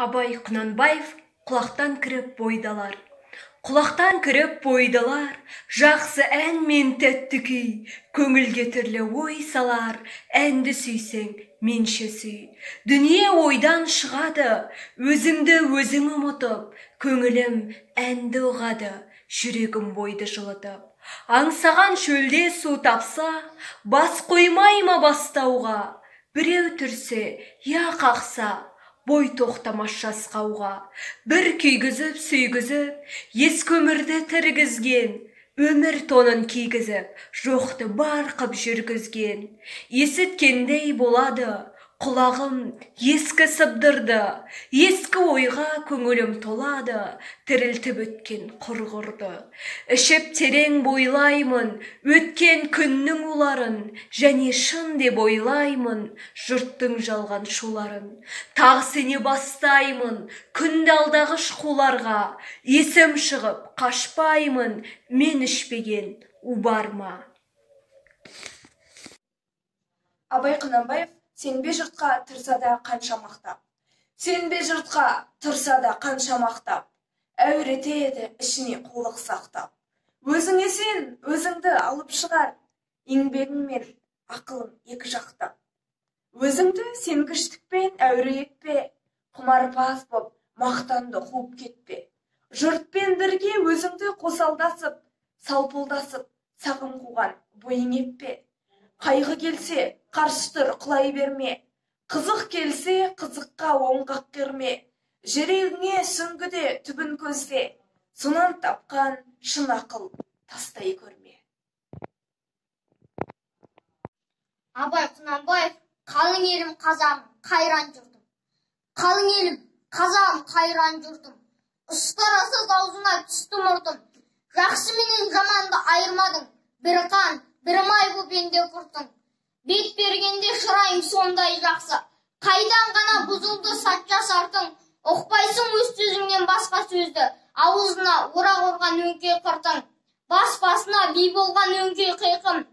Абай Құнанбаев құлақтан кіріп бойдалар. Құлақтан кіріп бойдалар, жақсы ән мен тәтті күй, көңілге түрлі ой салар, әнді сүйсең, менше сүй. Дүние ойдан шығады, өзіңді өзің ұмытып, көңілім әнді ұғады, жүрегім бойды жылытып. Аңсаған шөлде су тапса, бас қоймай ма бастауға, біреу түрсе, я қақса, бой тоқтамас жасқауға. Бір күйгізіп, сүйгізіп, ескі өмірді тіргізген, өмір тонын кигізіп, жоқты бар қып жүргізген. Есіткендей болады, құлағым ескі сыбдырды, ескі ойға көңілім толады, тірілтіп өткен құрғырды. Ішіп терең бойлаймын, өткен күннің уларын, және шын деп ойлаймын, жұрттың жалған шуларын. Тағы сене бастаймын, күнді алдағыш қуларға, есім шығып қашпаймын, мен ішпеген у бар ма? Абай Құнанбаев сенбе жұртқа тұрса да қанша мақтап. Сенбе жұртқа тұрса да қанша мақтап. Әуретеді ішіне қулық сақтап. Өзіңе сен, өзіңді алып шығар, еңбегің мен ақылың екі жақтап. Өзіңді сенгіштікпен әуре етпе, құмарпаз боп мақтанды қуып кетпе. Жұртпен бірге өзіңді қосалдасып, салпылдасып, сағым қуған бойың етпе. Қайғы келсе, қарсы тұр, құлай берме. Қызық келсе, қызыққа оңғақ керме. Жүрегіңе сүңгіде түбін көзде, сонан тапқан шын ақыл тастай көрме. Абай Құнанбаев қалың елім қазағым қайран жұртым. Қалың елім қазағым қайран жұртым. Ұстарасыз аузына түсті мұртым. Жақсы менен жаманды айырмадың. Бір қан, бір май боп енде құртың. Бет бергенде шырайың сондай жақсы. Қайдан ғана бұзылды сатша сартың. Ұқпайсың өз сөзіңнен басқа сөзді. Ауызына орақ ұрған өңкей қыртың. Бас басына би болған өңкей қиқым.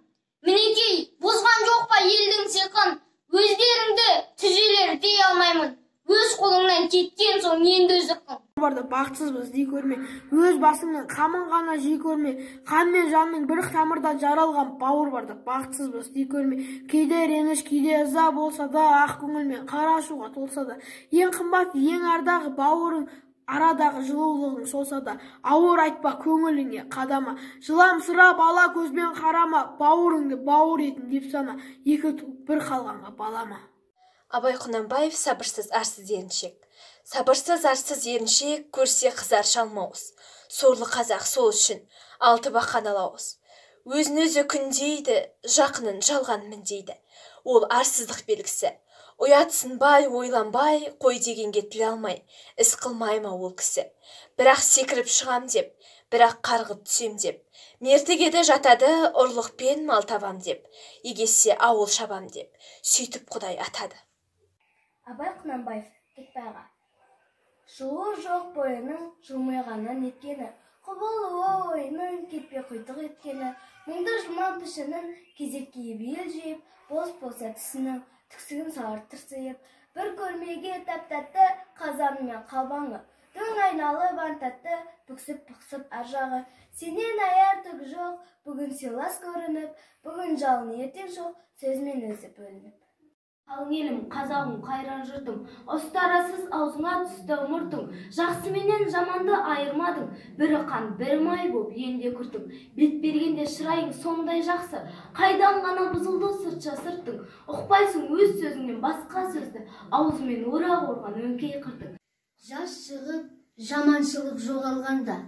Мінекей, бұзған жоқ па елдің сиқын. Өздеріңді түзелер дей алмаймын. Өз қолыңнан кеткен соң енді үзіккің. Барды бақытсызбыз дей көрме, өз басыңның қамын ғана жей көрме, қан мен жанның бір тамырдан жаралған бауыр барды бақытсызбыз дей көрме. Кейде реніш, кейде ыза болса да, ақ көңілмен қара ашуға толса да, ең қымбат, ең ардағы бауырың, арадағы жылулығың солса да, ауыр айтпа көңіліңе қадама, жыламсырап ала көзбен қарама, бауырыңды бауыр етін деп сана, екі туып бір қалғанға балама. Абай Құнанбаев сабырсыз арсыз еріншек. Сабырсыз арсыз еріншек көрсе қызар шалмауыз. Сорлы қазақ сол үшін алты бақан алауыз. Өзін өзі күндейді, жақынын жалған міндейді. Ол арсыздық белгісі. Ұятсынбай, ойланбай, қой дегенге тіл алмай, іс қылмай ма ол кісі. Бірақ секіріп шығам деп, бірақ қарғып түсем деп. Мертігеді жатады, ұрлықпен мал табам деп. Егессе ауыл шабам деп. Сөйтіп Құдай атады. Абай Құнанбаев Кетбайға. Жылуы жоқ бойының жылмиғаны неткені, құбылуы ойының кетпей құйтық еткені, мұңды жұман пішінін кезек киіп ел жиып, бос болса түсінің түксігін салар тырсиып, бір көрмеге тәп-тәтті қазаны мен қалбаңы, дөң айналып ән тәтті, бүксіп-пықсып ар жағы. Сенен аяр түк жоқ, бүгін сыйлас көрініп, бүгін жалын ертең жоқ, сөзмен өзі бөлініп. Қалың елім, қазағым, қайран жұртым, ұстарасыз аузыңа түсті мұртың, жақсы менен жаманды айырмадың, бірі қан, бірі май боп енде күртің. Бет бергенде шырайың сондай жақсы, қайдан ғана бұзылды сыртша сыртың, ұқпайсың өз сөзіңнен басқа сөзді, аузымен орақ ұрған өңкей қыртың. Жас шығып, жаманшылық жоғалғанда,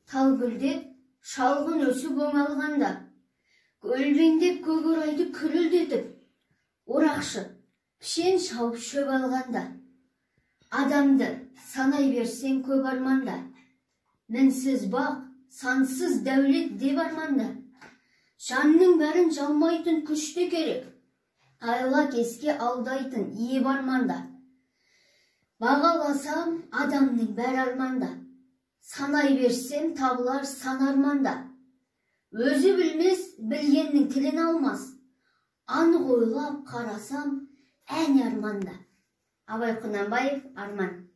тал гүлдеп, шалғын өсіп оңалғанда, көлбеңдеп көк орайды күрілдетіп, орақшы пішен шауып шөп алғанда, адамды санай берсең көп арманда, мінсіз бақ, сансыз дәулет деп арманда. Жанның бәрін жалмайтын күш те керек, айла кеске алдайтын ие арманда. Бағаласам адамның бәрі арманда, санай берсем табылар сан арманда. Өзі білмес, білгеннің тілін алмас, анық ойлап қарасам ән арманда. Абай Құнанбаев, Арман.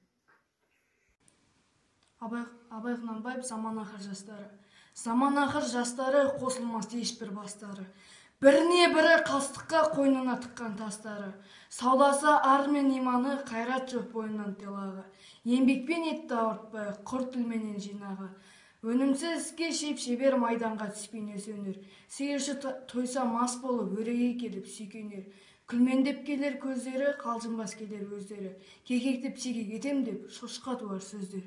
Абай Құнанбаев, заман ақыр жастары. Заман ақыр жастары, қосылмас ешбір бастары. Біріне бірі қастыққа қойнына тыққан тастары. Саудасы ар мен иманы, қайрат жоқ бойынан тилағы. Еңбекпен етті ауыртпай, құр тілменен жинағы. Өнімсіз іске шеп шебер, майданға түспей несі өнер. Сиыршы тойса мас болып, өреге келіп сүйкенер. Күлмендеп келер көздері, қалжыңбас келер өздері. Кекектеп секек етем деп, шошқа туар сөздері.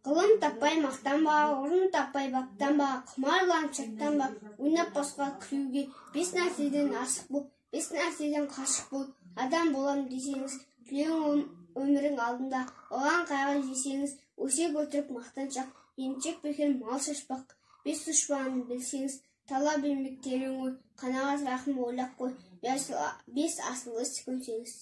Ғылым таппай мақтанба, орын таппай баптанба, құмарланып шаттанба, ойнап босқа күлуге. Бес нәрседен асық бол, бес нәрседен қашық бол. Адам болам десеңіз, тілеуің өмірің алдында, оған қайғы жесеңіз, өсек өтірік мақтаншақ, еріншек бекер мал шашпақ. Бес дұшпанын білсеңіз, талап еңбек терең ой, қанағат рахым ойлап қой, бес асыл іс көнсеңіз.